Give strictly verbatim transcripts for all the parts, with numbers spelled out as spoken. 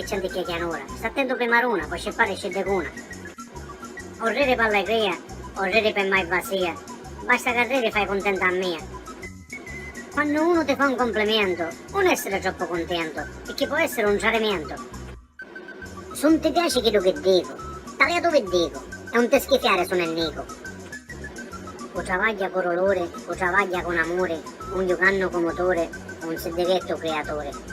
C'è anticchia chianura, sta attentu pi maruna, po' scippari sci decuna. O riri p'allegria, o riri pe malvasia, basta ca riri fai cuntenta a mia. Quannu unu ti fa un complimentu, un essiri troppu cuntentu, picchì po' essiri un tradimentu. S'un ti piaci chiddu chi dicu, taliatu vi dicu, e un ti schifiari su nennicu. Cu travagghia cu duluri, cu travagghia cun amuri, un jucannu cu muturi, un si divierti u criaturi.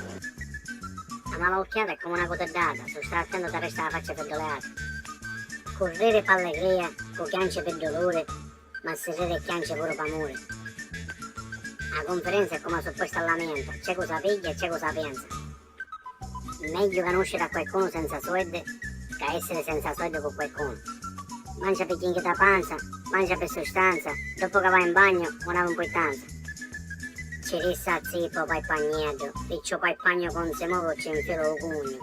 A mala occhiata è comu na cutiddata, su stari attentu t'arresta la faccia fidduliata. Cu riri p'allegria, cu chianci pi duluri, ma si riri e chianci puru p'amuri. A cunfidenza è comu a supposta all'amenta, c'è cu sa pigghia e c'è cu sa pensa. Megghiu canusciri a qualcunu senza soddi ca essiri senza soddi cu qualcunu. Mancia pi chinchita panza, mancia pi sustanza, doppu ca vai in bagnu, un havi mpurtanza. Ci dissi a zippu Palpagnieddu, picciu Palpagnu cu un si movi u ci nfilu u cugnu.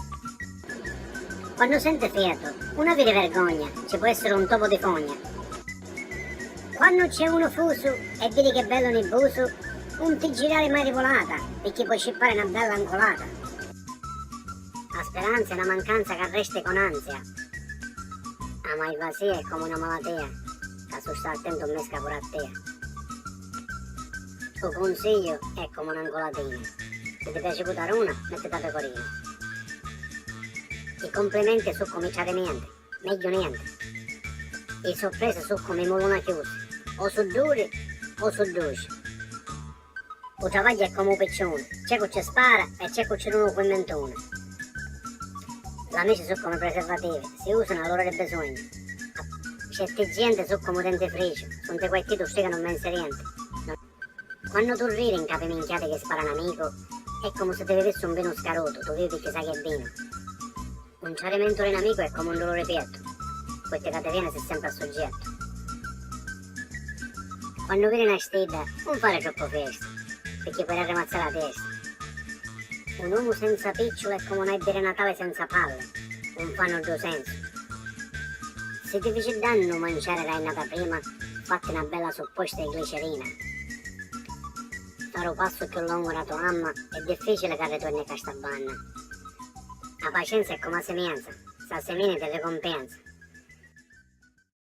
Quannu senti freddu, un aviri vergogna, ci pò essiri un topu di fogna. Quannu c'è unu fusu e vidi ch'è bellu nibbusu, un ti girari mai di vulata, picchì poi scippari na bella nculata. A speranza è na mancanza ca resti con ansia. A malvasia è comu na malatia, ca su sta attentu mmesca puru a tia. U cunsigliu è comu na nculatina, si ti piaci cu taruna, mettiti a pecorina. I complimenti su comu i tradimenti, megghiu nenti. I sorpresi su comu i muluna chiusi, o su duri o su duci. U travagghiu è comu u picciuni, c'è cu ci spara e c'è cu ci duna u cummentuni. L'amici su comu i preservativi, si usanu a l'ora di bisognu. Certi genti su comu u dentifrici, s'un ti quai titu stricanu mmenzi denti. Quannu tu riri ncapi minchiati chi spara n'amicu, è comu si ti vivissi un vinu scarutu, tu vivi picchì sai chi è vinu. Un tradimentu di n'amicu è comu un duluri piettu, cu ti ca ti vieni si sempri a suggettu. Quannu viri na stidda, un fari troppu festa, picchì poi arrimazzari la testa. Un omu senza picciuli è comu n'albiri natali senza palli, un fa nuddu sensu. Si ti fici dannu manciari ca è nata prima, fatti na bella supposta di glicerina. Fari u passu chiù longu da to mamma è difficili ca ritorni ca sta banna. A pacienza è comu a simienza, sa simini ti ricompensa.